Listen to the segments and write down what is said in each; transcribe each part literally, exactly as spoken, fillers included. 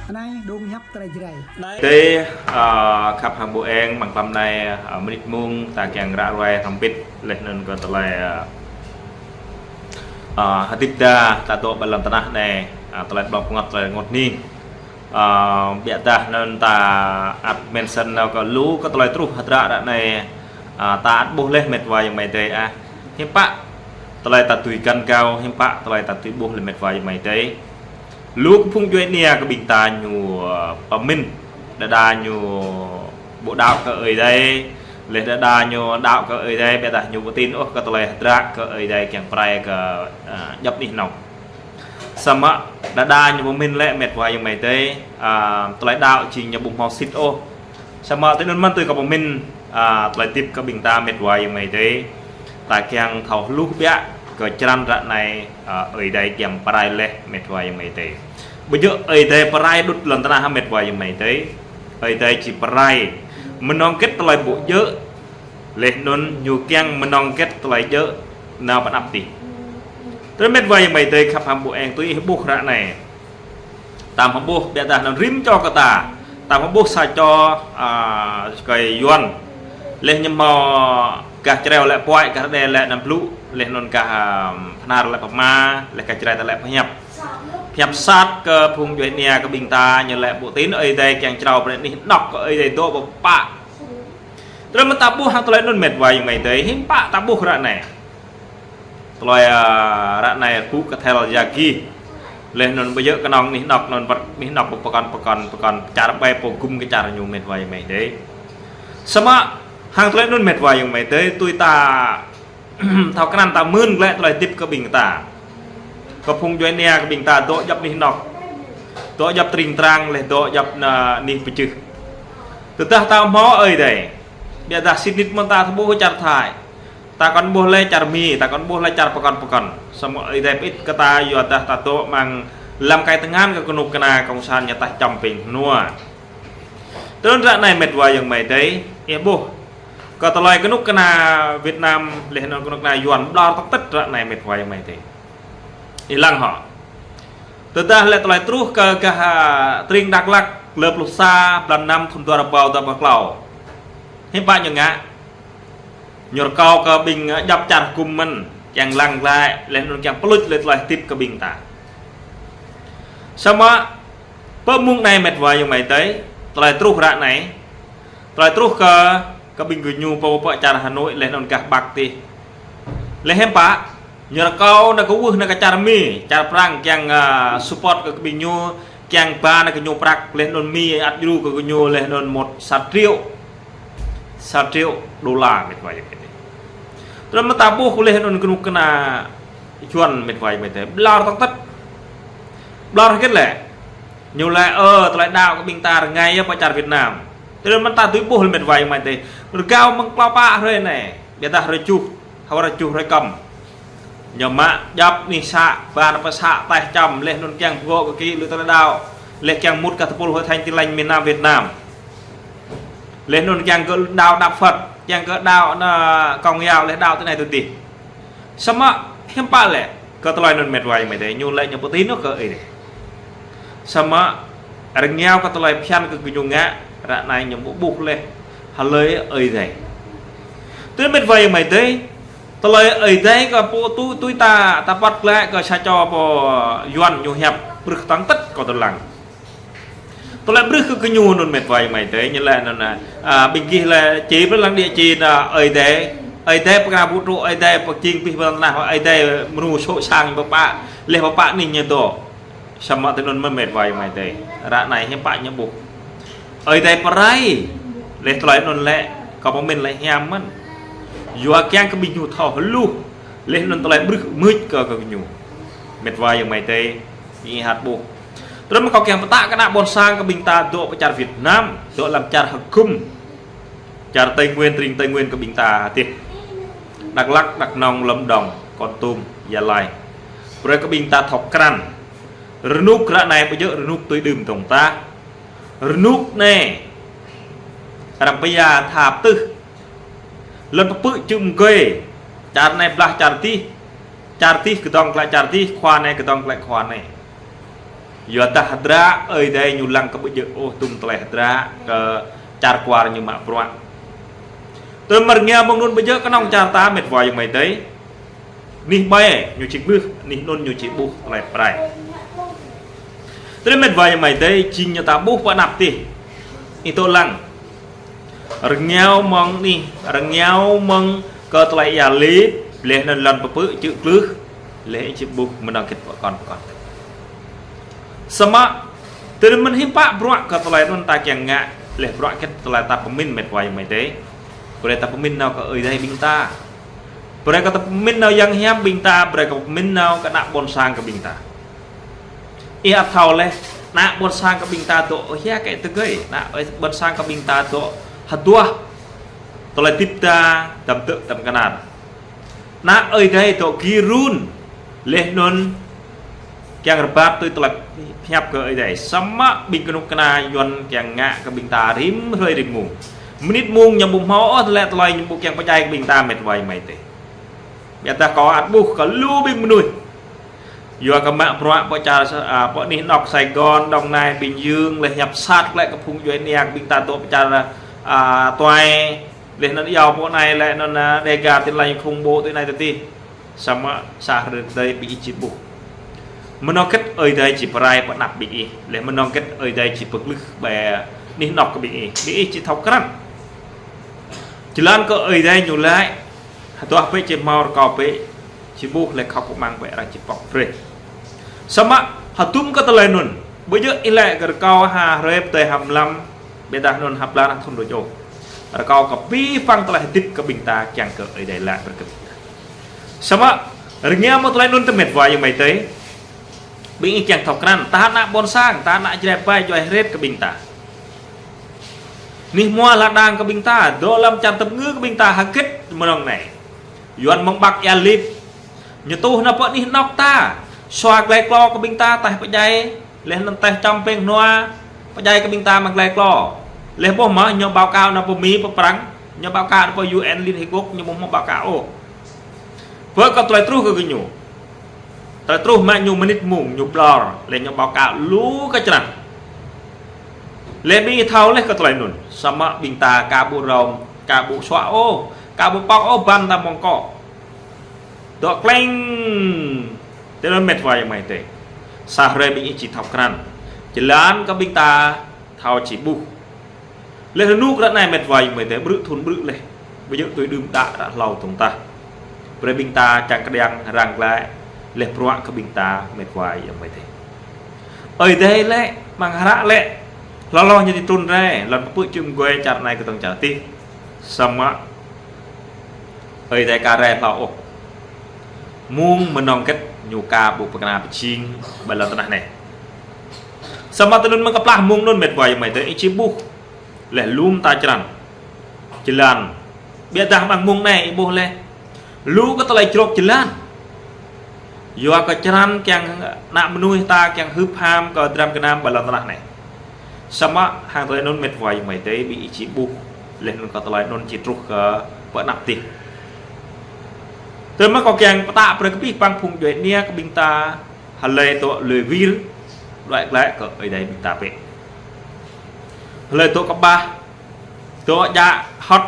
Anai dong hiăp tơlơi Jrai. Tê, a, khăp hăng ƀu eng, mơ̆ng tlam anai, a, mơnit mông, ta kiăng ră ruai hrŏm hơbĭt, laih anŭn kơ tơlơi, a, a, hơdip ta, ta dŏ ƀơi lŏn tơnah anai, a, tơlơi ƀlŏng pơngăt, tơlơi rơngot hning. A, biă dah anŭn ta ăt mention nao kơ lu kơ tơlơi truh hơdră ră anai, a, ta ăt ƀuh laih met wa ayŏng amai adơi ah. Hiư̆m pă tơlơi ta tui găn gao, hiư̆m pă tơlơi ta tui ƀuh laih met wa ayŏng amai adơi. Lu kơ phung djuai ania kơ ƀing ta ñu, a, pơmĭn, đơđa ñu ƀu đaŏ kơ Ơi Adai, laih đơđa ñu đaŏ kơ Ơi Adai, biă dah ñu ƀu tin ôh kơ tơlơi hơdră kơ Ơi Adai kiăng pơrai kơ, a, djŏp anih anŏ. Samơ̆ đơđa ñu pơmĭn lĕ met wa ayŏng amai adơi, a, tơlơi đaŏ či ñu ƀu hmâo sĭt ôh. Samơ̆ tui anŭn mơ̆n tui kâo pơmĭn, a, tơlơi hơdip kơ ƀing ta met wa ayŏng amai adơi. Ta kiăng thâo hluh biă kơ črăn ră anai, a, Ơi Adai kiăng pơrai laih met wa ayŏng amai adơi. Ƀu djơ̆ Ơi Adai pơrai đŭt lŏn tơnah met wa ayŏng amai adơi. Ơi Adai či pơrai mơnơ̆ng hơget tơlơi ƀu djơ̆, laih anŭn ñu kiăng mơnơ̆ng hơget tơlơi djơ̆ nao pơ anăp adih. Tơdah met wa ayŏng amai adơi khăp hăng ƀu eng tui ih ƀuh ră anai. Ta hmâo ƀuh biă dah anŭn rĭm čô kơ ta. Ta hmâo ƀuh sa čô, a, kơi Yuan. Laih ñu hmâo gah Jrai lĕ puăi, gah Rơđê lĕ anăm blŭ, laih anŭn gah, a, Bahnar lĕ pơma, laih gah Jrai ta lĕ pơhiăp. Pơhiăp sat kơ phung djuai ania kơ ƀing ta, ñu lĕ ƀu tin Ơi Adai kiăng črâo brơi anih anŏ kơ Ơi Adai dŏ pơpă. Tơdah mơ̆ ta ƀuh hăng tơlơi anŭn met wa ayŏng amai adơi, hiư̆m pă ta ƀuh ră anai. Tơlơi, a, ră anai pŭ kơthel yagi. Laih anŭn ƀu djơ̆ kơnơ̆ng anih anŏ anŭn pơ-, anih anŏ pơkŏn, pơkŏn, pơkŏn, čar ƀai pô gum kơ čar ñu met wa ayŏng amai adơi. Samơ̆ hăng tơlơi anŭn met wa ayŏng amai adơi, tui ta thâo krăn ta mưn glaĭ tơlơi hơdip kơ ƀing ta. Kơ phung djuai ania kơ ƀing ta dŏ djŏp anih anŏ. Dŏ djŏp tring trang laih dŏ djŏp na anih pơjưh. Tơdah ta hmâo Ơi Adai. Biă dah sĭt nik mơ̆n ta thâo ƀuh čar Thái. Ta kŏn ƀuh lĕ čar Mi, ta kŏn ƀuh lĕ čar pơkŏn pơkŏn. Samơ̆ Ơi Adai pơit kơ ta yua dah ta dŏ amăng lăm kai tơngan kơ kơnuk kơna kông san ñu tah čăm ping hnua. Tơdơi ră anai met wa ayŏng amai adơi, ih ƀuh. Kơ tơlơi kơnuk kơna Việt Nam, laih anŭn kơnuk kơna Yuan, ƀlŏr tơk tơt ră anai met wa ayŏng amai adơi. Ih lăng hŏ. Tơdah lĕ tơlơi truh kơ gah, a, tring Dak Lak, lơ pluh sa, blan năm, thŭn dua rơbâo dua pluh klâo. Hiư̆m pă ñu ngă. Ñu rơkâo kơ ƀing, a, djŏp čar gum mơ̆n, kiăng lăng glaĭ, laih anŭn kiăng pơluč lĕ tơlơi hơdip kơ ƀing ta. Samơ̆, pơ mông anai met wa ayŏng amai adơi, tơlơi truh ră anai, tơlơi truh kơ, kơ ƀing gơñu pơ, pơ čar Hà Nội, laih anŭn gah Bắc adih. Laih hiư̆m pă, ñu rơkâo nao kơ wơh nao kơ čar Mi, čar Prang kiăng, a, support kơ ƀing ñu, kiăng ba nao kơ ñu prăk, laih anŭn Mi ăt djru kơ gơñu, laih anŭn một sa triệu. Sa triệu đô la met wa ayŏng amai adơi. Tơdơi mơ̆ ta ƀuh laih anŭn kơnuk kơna Yuan met wa ayŏng amai adơi. Ƀlŏr tơk tơt. Ƀlŏr hơget lĕ. Ñu lĕ, ơ, tơlơi đaŏ kơ ƀing ta rơngai yơh pơ čar Việt Nam. Tơdơi mơ̆ ta tui ƀuh laih met wa ayŏng amai adơi. Rơgao mơ̆ng klâo pă hrơi anai. Biă dah hrơi tơjuh. Hơwar tơjuh hrơi kơm. Ñu mă djŏp anih să, ba nao pơ să taih čăm, laih anŭn kiăng pơgŏ kơ ki lu tơlơi đaŏ, laih kiăng mŭt kơ tơpul Hội thánh Tin lành miền Nam Việt Nam. Laih anŭn kiăng kơ đaŏ Đạo Phật, kiăng kơ đaŏ na Công giáo, laih đaŏ tui anai tui adih. Samơ̆ hiư̆m pă lĕ, kơ tơlơi anŭn met wa ayŏng amai adơi, ñu lĕ ñu pơtĭn ôh kơ Ơi Adai. Samơ̆ rơngiao kơ tơlơi phiăn kơ gơñu ngă, ră anai ñu ƀu ƀuh laih hlơi Ơi Adai. Tơdơi met wa ayŏng amai adơi, tơlơi Ơi Adai kơ pô tui, tui ta, ta păt glaĭ kơ sa čô pô Yuan ñu hiăp brưh tơng tơt kơ tơlăng. Tơlơi brưh kơ gơñu anŭn met wa ayŏng amai adơi, ñu lĕ anŭn, a, ƀing gih lĕ čih pơ lăng địa chỉ anŭn Ơi Adai, Ơi Adai pơkra ƀu tŭ, Ơi Adai pơjing pih pơnah, Ơi Adai mơnŭ sŏ sang pơpă, laih pơpă anih ñu dŏ. Samơ̆ tui anŭn mơ̆ met wa ayŏng amai adơi. Ră anai hiư̆m pă ñu ƀuh. Ơi Adai pơrai. Laih tơlơi anŭn lĕ, kâo pơmĭn lĕ hiam mơ̆n. Yua kiăng kơ ƀing ñu thâo hluh. Laih anŭn tơlơi brưh mưč kơ, kơ gơñu. Met wa ayŏng amai adơi, ih hăt ƀuh. Tơdơi mơ̆ kâo kiăng pơtă kơ ană ƀôn sang kơ ƀing ta dŏ pơ čar Việt Nam, dŏ lăm čar hơgŭm. Čar Tây Nguyên, tring Tây Nguyên kơ ƀing ta adih. Dak Lak, Dak Nông, Lâm Đồng, Kon Tum, Gia Lai. Brơi kơ ƀing ta thâo krăn. Rơnŭk ră anai ƀu djơ̆ rơnŭk tui đưm dơ̆ng tah. Rơnŭk anai. Arăng pơyua tha pơtưh. Lŏn pơpư̆ čư̆ mơgơi. Čar anai blah čar adih. Čar adih kơdŏng glaĭ čar adih, khua anai kơdŏng glaĭ khua anai. Yua dah hơdră Ơi Adai ñu lăng kơ ƀu djơ̆ ôh tŭm tơlơi hơdră kơ čar kwar ñu mă bruă. Tơdơi mơ̆ng rơngiao mơ̆ng anŭn ƀu djơ̆ kơnơ̆ng čar ta met wa ayŏng amai adơi. Anih ƀai ñu či glưh, anih anŭn ñu či ƀuh tơlơi pơrai. Tơdơi met wa ayŏng amai adơi, jing ñu ta ƀuh pơ anăp tih. Ih tŏ lăng. Rơngiao mơ̆ng anih, rơngiao mơ̆ng kơ tơlơi ia lip, laih anŭn lŏn pơpư̆ čư̆ glưh, laih ih či ƀuh mơnơ̆ng hơget pơkŏn pơkŏn. Samơ̆, tơdơi mơ̆n hiư̆m pă bruă kơ tơlơi anŭn ta kiăng ngă, laih bruă hơget tơlơi ta pơmĭn met wa ayŏng amai adơi. Brơi ta pơmĭn nao kơ Ơi Adai ƀing ta. Brơi kơ ta pơmĭn nao yang hiam ƀing ta, brơi kơ pơmĭn nao kơ ană ƀôn sang kơ ƀing ta. Ih ăt thâo laih, ană ƀôn sang kơ ƀing ta dŏ hia kĕ tơgơi, ană ƀôn sang kơ ƀing ta dŏ hơduah tơlơi hơdip ta, tăm tơ̆ tăm kơnar. Ană Ơi Adai dŏ gir run, laih anŭn kiăng rơbat tui tơlơi pơhiăp kơ Ơi Adai. Samơ̆ ƀing kơnuk kơna Yuan kiăng ngă kơ ƀing ta rĭm hrơi rĭm mông. Mơnit mông ñu ƀu hmâo ôh tơlơi, tơlơi ñu ƀu kiăng pơdjai kơ ƀing ta met wa ayŏng amai adơi. Biă dah kâo ăt ƀuh kơ lu ƀing mơnuih. Yua kơ mă bruă pơ čar, a, pơ anih anŏk Sài Gòn, Đồng Nai, Bình Dương, laih ñu pơsat glaĭ kơ phung djuai ania kơ ƀing ta dŏ pơ čar, a, tuai, laih anŭn iâu pơ anai, laih anŭn, a, Dega, Tin Lành, khủng bố, tui anai tui adih. Samơ̆ sa hrơi tơdơi ƀing ih či ƀuh. Mơnơ̆ng hơget Ơi Adai či pơrai pơ anăp ƀing ih, laih mơnơ̆ng hơget Ơi Adai či pơglưh ƀơi anih anŏk kơ ƀing ih. Ƀing ih či thâo krăn. Jơlan kơ Ơi Adai ñu laĭ, hơduah bĕ či hmâo, rơkâo bĕ či ƀuh, laih khŏk kơmăng bĕ arăng či pŏk brơi. Samơ̆ hơdôm kơ tơlơi anŭn, ƀu djơ̆ ih laĭ kơ rơkâo ha hrơi pơdơi ha mlam, biă dah anŭn ha blan ha thŭn đôč ôh. Rơkâo kơ abih bang tơlơi hơdip kơ ƀing ta kiăng kơ Ơi Adai laĭ brơi kơ ƀing ta. Samơ̆ rơngiao mơ̆ng tơlơi anŭn tơ met wa ayŏng amai adơi. Ƀing ih kiăng thâo krăn, ta ană ƀôn sang, ta ană Jrai ƀai djuai hret kơ ƀing ta. Anih hmua lŏn đang kơ ƀing ta, dŏ lăm čar tơpơngư kơ ƀing ta hơget mơnơ̆ng anai. Yuan mơ̆ng ƀăk ia lip. Ñu tuh nao pơ anih anŏk ta. Sua glai klô kơ ƀing ta, taih pơdjai. Laih anŭn taih čăm peng hnua. Pơdjai kơ ƀing ta mă glai klô. Laih ƀuh mơ̆ ñu báo cáo nao pơ Mi pơ Prăng. Ñu báo cáo nao pơ U N Liên Hiệp Quốc, ñu ƀu hmâo báo cáo ôh. Pơ kơ tơlơi truh kơ gơñu. Tơlơi truh mă ñu mơnit mông, ñu ƀlŏr, laih ñu báo cáo lu kơ črăn. Laih ƀing ih thâo laih kơ tơlơi anŭn, samơ̆ ƀing ta ka ƀu rŏm, ka ƀu suă ôh, ka ƀu pŏk ôh, ƀăn ta mơ̆ng kŏ. Dŏ kleng, tơlơi met wa ayŏng amai adơi. Sa hrơi ƀing ih či thâo krăn. Jơlan kơ ƀing ta thâo či ƀuh. Laih rơnŭk ră anai met wa ayŏng amai adơi, ƀrư̆ thŭn ƀrư̆ laih. Ƀu djơ̆ tui đưm đă ră hlâo tŏng tah. Brơi ƀing ta čang kơđiăng răng glaĭ, laih bruă kơ ƀing ta met wa ayŏng amai adơi. Ơi Adai lĕ, mơ̆ng hră lĕ. Hloh hloh ñu či trŭn rai, lŏn pơpư̆ čư̆ mơgơi čar anai kơtơ̆ng čar adih. Samơ̆ Ơi Adai ka rai hlâo ôh. Mông mơnơ̆ng hơget ñu ka ƀu pơkơna pơjing ƀơi lŏn tơnah anai. Samơ̆ tơl anŭn mơ̆ng kơplah mông anŭn met wa ayŏng amai adơi, ih či ƀuh. Laih lŏm ta črăn. Jơlan. Biă dah mơ̆ng mông anai ih ƀuh laih. Lu kơ tơlơi jrŏk jơlan. Yua kơ črăn kiăng ană mơnuih ta kiăng hưp ham kơ dram gơnam ƀơi lŏn tơnah anai. Samơ̆ hăng tơlơi anŭn met wa ayŏng amai adơi ƀing ih či ƀuh. Laih anŭn kơ tơlơi anŭn či truh kơ pơ anăp adih. Tơl mơ̆ kâo kiăng pơtă brơi kơ abih bang phung djuai ania kơ ƀing ta. Hlơi dŏ lui wir, đuaĭ glaĭ kơ Ơi Adai ƀing ta bĕ. Hlơi dŏ kơƀah, dŏ djă hŏt,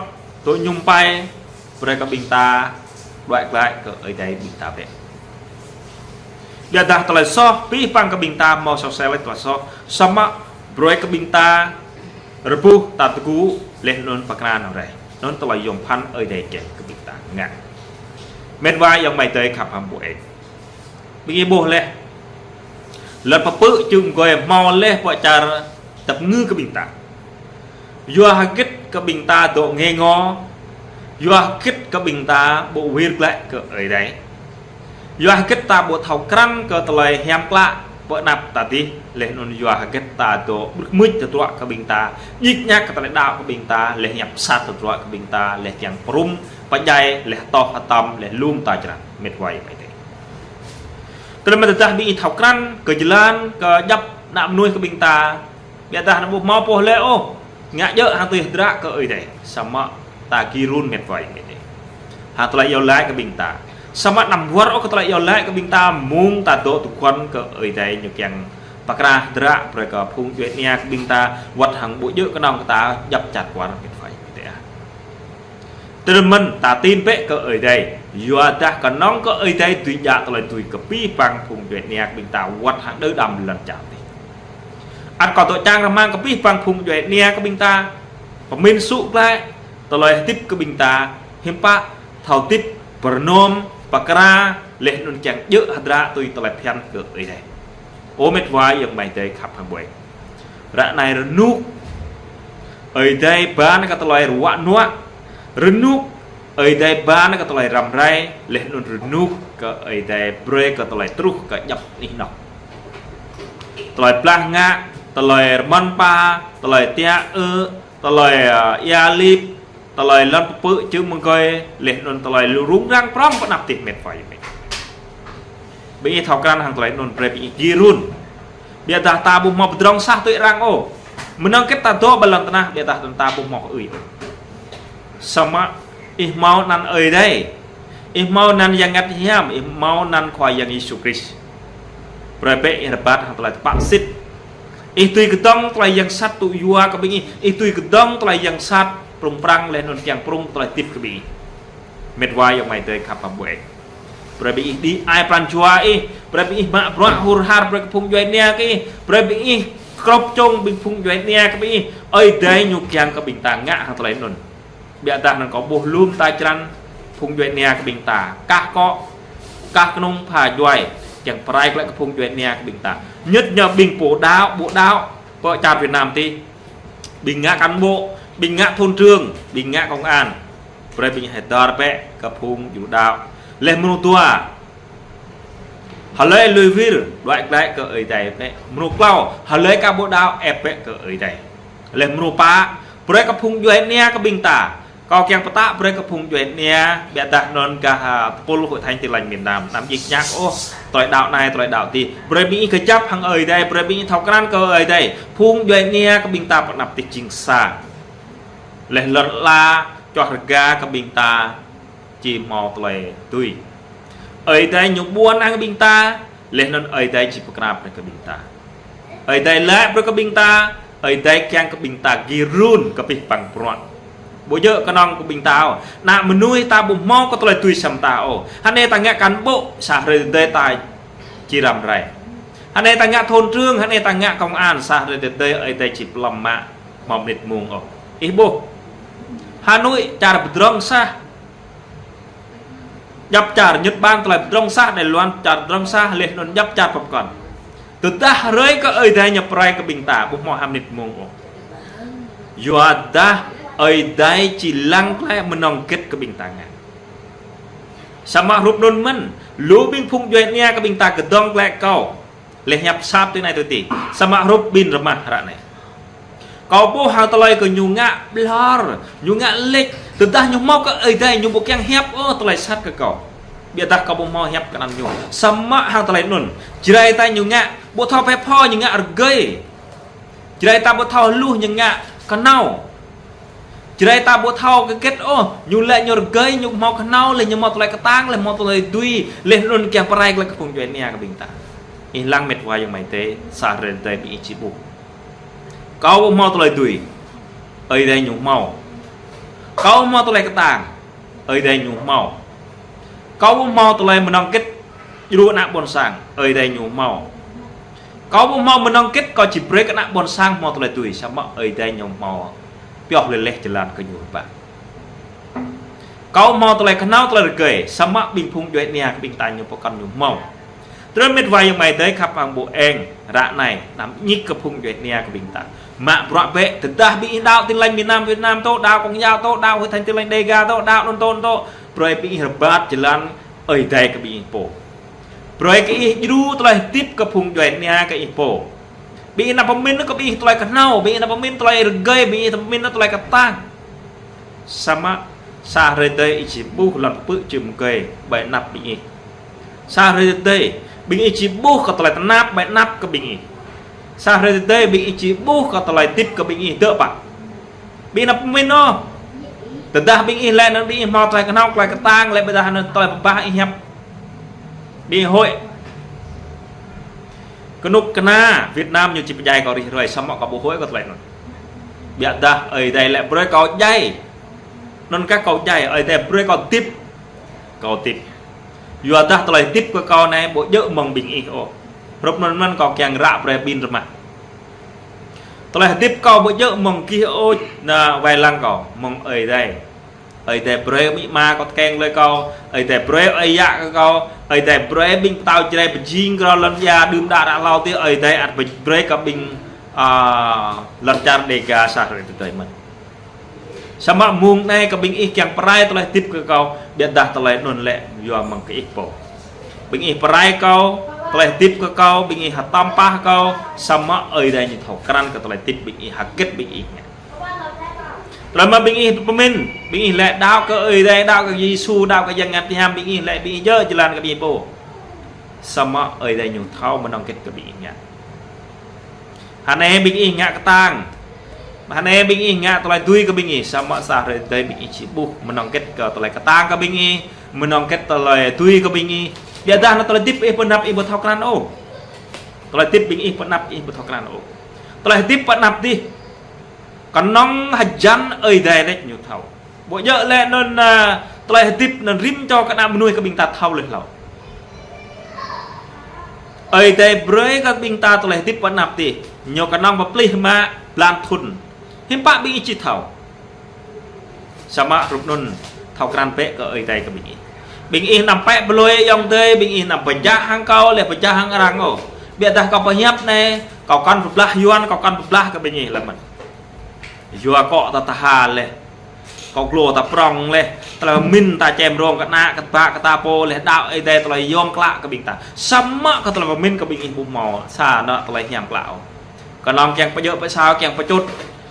dŏ mơñum pai, brơi kơ ƀing ta, đuaĭ glaĭ kơ Ơi Adai ƀing ta bĕ. Biă dah tơlơi soh, abih bang kơ ƀing ta hmâo soh sel tơlơi soh, samơ̆ brơi kơ ƀing ta, rơbuh ta tơgŭ, laih anŭn pơkra nao rai. Anŭn tơlơi yôm phăn Ơi Adai kiăng kơ ƀing ta ngă. Met wa ayŏng amai adơi khăp hăm ƀu eng. Ƀing ih ƀuh laih. Lŏn pơpư̆ čư̆ mơgơi hmâo laih pơ čar tơpơngư kơ ƀing ta. Yua hơget kơ ƀing ta dŏ ngê ngô. Yua hơget kơ ƀing ta ƀu wir glaĭ kơ Ơi Adai. Yua hơget ta ƀu thâo krăn kơ tơlơi hiam klă pơ anăp ta adih. Laih anŭn yua hơget ta dŏ ƀrư̆ mưč tơdruă kơ ƀing ta. Djik djak kơ tơlơi đaŏ kơ ƀing ta. Laih hiăp sat tơdruă kơ ƀing ta. Laih kiăng pơrŭm, pơdjai, laih toh hơtăm, laih lŏm ta črăn. Met wa ayŏng amai adơi. Tơl mơ̆ tơdah ƀing ih thâo krăn, kơ jơlan, kơ djŏp ană mơnuih kơ ƀing ta. Biă dah anŭn ƀu hmâo pô lĕ ôh. Ngă djơ̆ hăng tui hơdră kơ Ơi Adai. Samơ̆ ta gir run met wa ayŏng amai adơi. Hăng tơlơi iâu laĭ kơ ƀing ta. Samơ̆ anăm wơr ôh kơ tơlơi iâu laĭ kơ ƀing ta mông ta dŏ tơguan kơ Ơi Adai ñu kiăng pơkra hơdră brơi kơ phung djuai ania kơ ƀing ta wơ̆t hăng ƀu djơ̆ kơnơ̆ng kơ ta djăp čar kwar mĕt wa ayŏng amai adơi. Tơdơi mơ̆n ta tin bĕ kơ Ơi Adai, yua dah kơnơ̆ng kơ Ơi Adai dưi djă tơlơi dưi kơ abih bang phung djuai ania kơ ƀing ta wơ̆t hăng đơ đam lŏn čar adih. Ăt kâo dŏ čang rơmang kơ abih bang phung djuai ania kơ ƀing ta, pơmĭn sŭ glaĭ tơlơi hơdip kơ ƀing ta, hiư̆m pă thâo hơdip pơrơnôm, pơkra, laih anŭn kiăng djơ̆ hơdră tui tơlơi phiăn kơ Ơi Adai. Ơ mĕt wa ayŏng amai adơi khăp hăng ƀuai. Ră anai rơnŭk Ơi Adai ba nao kơ tơlơi ruă nuă. Rơnŭk Ơi Adai ba nao kơ tơlơi răm rai, laih anŭn rơnŭk kơ Ơi Adai brơi kơ tơlơi truh kơ djŏp anih anŏ. Tơlơi blah ngă, tơlơi rơmăn pa, tơlơi tiă ư, tơlơi, ơ, ia lip, tơlơi lŏn pơpư̆ čư̆ mơgơi, laih anŭn tơlơi lu rŭng răng prŏng pơ anăp adih mĕt wa ayŏng amai. Ƀing ih thâo krăn hăng tơlơi anŭn brơi ƀing ih gir run. Biă dah ta ƀu hmâo pơdrŏng sah tui arăng ôh. Mơnơ̆ng hơget ta dŏ ƀơi lŏn tơnah, biă dah ta ƀu hmâo ơi ôh. Samơ̆ ih hmâo anăn Ơi Adai. Ih hmâo anăn Yang Bơngăt Hiam, ih hmâo anăn Khua Yang Yêsu Krist. Brơi bĕ ih rơbat hăng tơlơi tơpă sĭt. Ih dưi kơdơ̆ng tơlơi yang sat tŭ yua kơ ƀing ih, ih dưi kơdơ̆ng tơlơi yang sat prŭng prăng laih anŭn kiăng prŭng tơlơi hơdip kơ ƀing ih. Mĕt wa ayŏng amai adơi khăp hăng ƀuai. Brơi ƀing ih đĭ ai pran jua ih, brơi ƀing ih mă bruă hur har brơi kơ phung djuai ania kơ ih, brơi ƀing ih krŏp čŏng ƀing phung djuai ania kơ ƀing ih, Ơi Adai ñu kiăng kơ ƀing ta ngă hăng tơlơi anŭn. Biă dah anŭn kâo ƀuh lŏm ta črăn phung djuai ania kơ ƀing ta. Kah akŏ, kah kơnung pha djuai, kiăng pơrai glaĭ kơ phung djuai ania kơ ƀing ta. Ñŭt ñu ƀing pô đaŏ, ƀu đaŏ, pơ čar Việt Nam adih. Ƀing ngă cán bộ, ƀing ngă thôn trưởng, ƀing ngă công an. Brơi ƀing ih hơdơr bĕ kơ phung djuai đaŏ. Laih mơnuih dua. Hlơi lui wir, đuaĭ glaĭ kơ Ơi Adai bĕ. Mơnuih klâo, hlơi ka ƀu đaŏ, ĕp bĕ kơ Ơi Adai. Laih mơnuih pă, brơi kơ phung djuai ania kơ ƀing ta. Kâo kiăng pơtă brơi kơ phung djuai ania, biă dah anŭn gah, ơ, tơpul Hội Thánh Tin Lành miền Nam, anăm djik djak ôh, tơlơi đaŏ anai, tơlơi đaŏ adih. Brơi ƀing ih kơjăp hăng Ơi Adai, brơi ƀing ih thâo krăn kơ Ơi Adai. Phung djuai ania kơ ƀing ta pơ anăp adih jing sa. Laih lŏn ala, čoh rơga kơ ƀing ta či hmâo tơlơi dưi. Ơi Adai ñu ƀuăn hăng ƀing ta, laih anŭn Ơi Adai či pơkra brơi kơ ƀing ta. Ơi Adai laĭ brơi kơ ƀing ta, Ơi Adai kiăng kơ ƀing ta gir run kơ abih bang bruă. Ƀu djơ̆ kơnơ̆ng kơ ƀing ta ôh. Ană mơnuih ta ƀu hmâo kơ tơlơi dưi sa mơta ôh. Hơnai ta ngă cán bộ, sa hrơi tơdơi ta či răm rai. Hơnai ta ngă thôn trưởng, hơnai ta ngă công an, sa hrơi tơdơi Ơi Adai či pơlŏm mă, hmâo mơnit mông ôh. Ih ƀuh. Hà Nội čar pơdrŏng sah. Djăp čar Nhật Bản tơlơi pơdrŏng sah, Đài Loan čar pơdrŏng sah, laih anŭn djăp čar pơkŏn. Tơdah hrơi kơ Ơi Adai ñu pơrai kơ ƀing ta, ƀu hmâo ha mơnit mông ôh. Yua dah Ơi Adai či lăng glaĭ mơnơ̆ng hơget kơ ƀing ta ngă. Samơ̆ hrup anŭn mơ̆n, lu ƀing phung djuai ania kơ ƀing ta kơdơ̆ng glaĭ kâo. Laih hiăp sat tui anai tui adih. Samơ̆ hrup ƀing rơmah ră anai. Kâo ƀuh hăng tơlơi kơ ñu ngă ƀlŏr, ñu ngă lĕč, tơdah ñu hmâo kơ Ơi Adai ñu ƀu kiăng hiăp ôh tơlơi sat kơ kâo. Biă dah kâo ƀu hmâo hiăp kơ anăn ñu. Samơ̆ hăng tơlơi anŭn, Jrai ta ñu ngă, ƀu thâo phe pho ñu ngă rơgơi. Jrai ta ƀu thâo hluh ñu ngă kơnâo. Jrai ta ƀu thâo kơ hơget ôh, ñu lĕ ñu rơgơi, ñu hmâo kơnâo, laih ñu hmâo tơlơi kơtang, laih hmâo tơlơi dưi, laih anŭn kiăng pơrai glaĭ kơ phung djuai ania kơ ƀing ta. Ih lăng mĕt wa ayŏng amai adơi, sa hrơi tơdơi ƀing ih či ƀuh. Kâo ƀu hmâo tơlơi dưi. Ơi Adai ñu hmâo. Kâo ƀu hmâo tơlơi kơtang. Ơi Adai ñu hmâo. Kâo ƀu hmâo tơlơi mơnơ̆ng hơget djru ană ƀôn sang. Ơi Adai ñu hmâo. Kâo ƀu hmâo mơnơ̆ng hơget kâo či brơi kơ ană ƀôn sang hmâo tơlơi dưi. Samơ̆ Ơi Adai ñu hmâo. Pioh lĕ laih jơlan kơ ñu ƀă. Kâo hmâo tơlơi kơnâo tơlơi rơgơi, samơ̆ ƀing phung djuai ania kơ ƀing ta ñu pơkŏn ñu hmâo. Tơdơi mĕt wa ayŏng amai adơi khăp hăng ƀu eng, ră anai, anăm ñik kơ phung djuai ania kơ ƀing ta. Mă bruă bĕ, tơdah ƀing ih đaŏ Tin Lành miền Nam Việt Nam tŏ, đaŏ Công giáo tŏ, đaŏ Hội Thánh Tin Lành Đêga tŏ, đaŏ anŭn tŏ anŭn tŏ. Brơi ƀing ih rơbat jơlan Ơi Adai kơ ƀing ih pô. Brơi kơ ih djru tơlơi hơdip kơ phung djuai ania kơ ih pô. Ƀing ih anăm pơmĭn kơ ƀing ih tơlơi kơnâo, ƀing ih anăm pơmĭn tơlơi rơgơi, ƀing ih anăm pơmĭn tơlơi kơtang. Samơ̆ sa hrơi tơdơi ih či ƀuh lŏn pơpư̆ čư̆ mơgơi ƀơi anăp ƀing ih. Sa hrơi tơdơi ƀing ih či ƀuh kơ tơlơi tơnap ƀơi anăp kơ ƀing ih. Sa hrơi tơdơi ƀing ih či ƀuh kơ tơlơi hơdip kơ ƀing ih dơ̆ pă. Ƀing ih anăm pơmĭn ôh. Tơdah ƀing ih lĕ anŭn ƀing ih hmâo tơlơi kơnâo tơlơi kơtang lĕ, ƀôdah anŭn tơlơi pơbah ih hiăp. Ƀing ih hơi. Kơnuk kơna Việt Nam ñu či pơdjai kâo rĭm hrơi, samơ̆ kâo ƀu huĭ kơ tơlơi anŭn. Biă dah Ơi Adai lĕ brơi kâo djai. Anŭn kah kâo djai, Ơi Adai brơi kâo hơdip, kâo hơdip. Yua dah tơlơi hơdip kơ kâo anai ƀu djơ̆ mơ̆ng ƀing ih ôh. Hrup anŭn mơ̆n kâo kiăng ră brơi ƀing rơmah. Tơlơi hơdip kâo ƀu djơ̆ mơ̆ng gih ôh, na wai lăng kâo, mơ̆ng Ơi Adai. Ơi Adai brơi amĭ ama kâo tơkeng lơi kâo, Ơi Adai brơi ơi yă kơ kâo, Ơi Adai brơi ƀing pơtao Jrai pơjing kơ lŏn ia đưm đă ră hlâo tih, Ơi Adai ăt brơi kơ ƀing, a, lŏn čar Dega sa hrơi tơdơi mơ̆n. Samơ̆ mông anai kơ ƀing ih kiăng pơrai tơlơi hơdip kơ kâo, biă dah tơlơi anŭn lĕ yua mơ̆ng kơ ih pô. Ƀing ih pơrai kâo, tơlơi hơdip kơ kâo, ƀing ih hơtăm pah kâo, samơ̆ Ơi Adai ñu thâo krăn kơ tơlơi hơdip ƀing ih, hơget ƀing ih ngă. Tơlơi mơ̆ ƀing ih pơmĭn, ƀing ih lĕ đaŏ kơ Ơi Adai, đaŏ kơ Yêsu, đaŏ kơ Yang Bơngăt Hiam, ƀing ih lĕ ƀing ih djơ̆ jơlan kơ ƀing ih pô. Samơ̆ Ơi Adai ñu thâo mơnơ̆ng hơget kơ ƀing ih ngă. Hơnai ƀing ih ngă kơtang. Hơnai ƀing ih ngă tơlơi dưi kơ ƀing ih, samơ̆ sa hrơi tơdơi ƀing ih či ƀuh mơnơ̆ng hơget kơ tơlơi kơtang kơ ƀing ih, mơnơ̆ng hơget tơlơi dưi kơ ƀing ih. Biă dah anŭn tơlơi hơdip ih pơ anăp ih ƀu thâo krăn ôh. Tơlơi hơdip ƀing ih pơ anăp ih ƀu thâo krăn ôh. Tơlơi hơdip pơ anăp tih kơnơ̆ng hơjăn Ơi Adai lĕ ñu thâo. Ƀu djơ̆ lĕ anŭn, a, tơlơi hơdip anŭn rĭm čô kơ ană mơnuih kơ ƀing ta thâo leh hlâo. Ơi Adai brơi kơ ƀing ta tơlơi hơdip pơ anăp tih, ñu kơnơ̆ng pơplih mă blan thŭn. Hiư̆m pă ƀing ih či thâo. Samơ̆ hrup anŭn thâo krăn bĕ kơ Ơi Adai kơ ƀing ih. Ƀing ih anăm pĕ blơi ayŏng adơi, ƀing ih anăm pơjah hăng kâo, leh pơjah hăng arăng ôh. Biă dah kâo pơhiăp anai, kâo kăn pơblah Yuan, kâo kăn pơblah kơ ƀing ih lĕ mơ̆n. Yua kâo ta tha leh. Kâo glô ta prŏng leh. Tơlơi pơmĭn ta čem rông kơ ană, kơ ƀă, kơ ta pô leh. Đaŏ Ơi Adai tơlơi yôm klă kơ ƀing ta. Samơ̆ kơ tơlơi pơmĭn kơ ƀing ih ƀu hmâo sa anŏ tơlơi hiam klă ôh. Kơnơ̆ng kiăng pơjơ̆ pơsao, kiăng pơčut.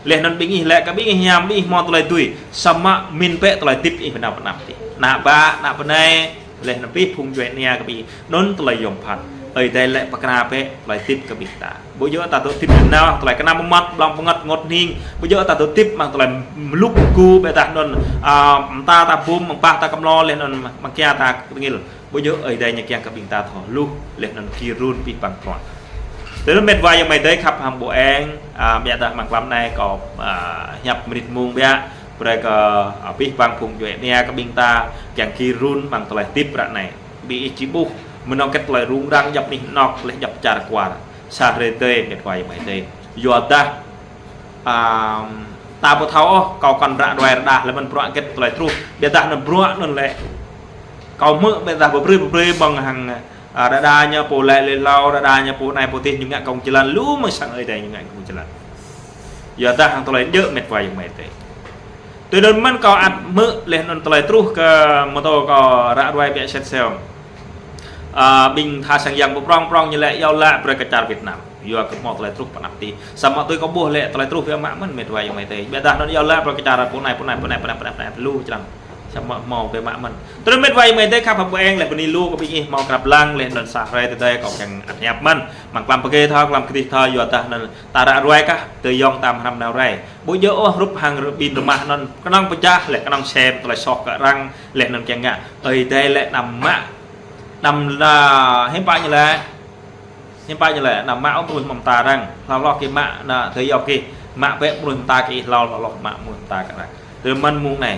Leh anŭn ƀing ih lĕ kơ ƀing ih hiam, ƀing ih hmâo tơlơi dưi. Samơ̆ pơmĭn bĕ tơlơi hơdip ih pơ anăp tih. Ană ƀă, ană bơnai, leh anŭn pih phung djuai ania kơ ƀing ih. Anŭn tơlơi yôm phăn. Ơi Adai lĕ pơkra bĕ tơlơi hơdip kơ ƀing ta. Ƀu djơ̆ ta dŏ hơdip nanao, tơlơi kơnam mơmŏt, blŏng pơngăt, ngot hning. Ƀu djơ̆ ta dŏ hơdip mơ̆ng tơlơi mlŭk mgu, biă dah anŭn, a, mơta ta bum, mơ̆ng bah ta kơmlô, leh anŭn mơ̆ng kia ta rơngil. Ƀu djơ̆ Ơi Adai ñu kiăng kơ ƀing ta thâo hluh, leh anŭn gir run pih păng bruă. Tui anŭn met wa ayŏng amai adơi khăp hăng ƀu eng, a, biă dah mơ̆ng klăm anai kâo, a, hiăp mơnit mông biă, brơi kơ, a, pih păng phung djuai ania kơ ƀing ta, kiăng gir run mơ̆ng tơlơi hơdip ră anai. Ƀing ih či ƀuh, mơnơ̆ng hơget tơlơi rŭng răng djŏp anih anŏk, leh djŏp čar kwar. Sa hrơi tơdơi, met wa ayŏng amai adơi. Yua dah, a, ta ƀu thâo ôh, kâo kăn ră ruai rơđah leh mơ̆n bruă hơget tơlơi truh. Biă dah anŭn bruă anŭn lĕ. Kâo hmư̆ biă dah pơbrơi pơbrơi mơ̆ng hăng, a, đơđa ñu pô lĕ leh hlâo, đơđa ñu pô anai pô tih ñu ngă kông jơlan, lu mơ̆ng sang Ơi Adai ñu ngă kông jơlan. Yua dah hăng tơlơi djơ̆ met wa ayŏng amai adơi. Tui anŭn mơ̆n kâo ăt hmư̆ leh anŭn tơlơi truh kơ mơtô kâo ră ruai biă set seo. A, ƀing tha sang yang pơprŏng prŏng ñu lĕ iâu laĭ brơi kơ čar Việt Nam. Yua kơ hmâo tơlơi truh pơ anăp tih. Samơ̆ tui kâo ƀuh lĕ tơlơi truh biă mă mơ̆n met wa ayŏng amai adơi. Biă dah anŭn iâu laĭ brơi kơ čar pô anai, pô anai, pô anai, pô anai, pô anai, pô anai, lu črăn. Samơ̆ hmâo biă mă mơ̆n. Tui anŭn met wa ayŏng amai adơi khăp hăng ƀu eng leh bơni lu kơ ƀing ih hmâo krăp lăng leh anŭn sa hrơi tơdơi kâo kiăng ăt hiăp mơ̆n. Mơ̆ng klăm pơgê thâo, klăm kơdih thâo, yua dah anŭn ta ră ruai kah, tơyŏng ta hrăm nao rai. Ƀu djơ̆ ôh hrup hăng ƀing rơmah anŭn, kơnơ̆ng pơjah leh, kơnơ̆ng sem tơlơi soh kơ arăng, leh anŭn kiăng ngă. Ơi Adai lĕ anăm mă, anăm la, hiư̆m pă ñu lĕ. Hiư̆m pă ñu lĕ, anăm mă ôh mơnuih mơta arăng. Hlâo hloh gih mă, ană tơyŏng gih. Mă bĕ mơnuih mơta gih hlâo, hlâo hloh mă mơnuih mơta kơ arăng. Tui anŭn mơ̆n mông anai.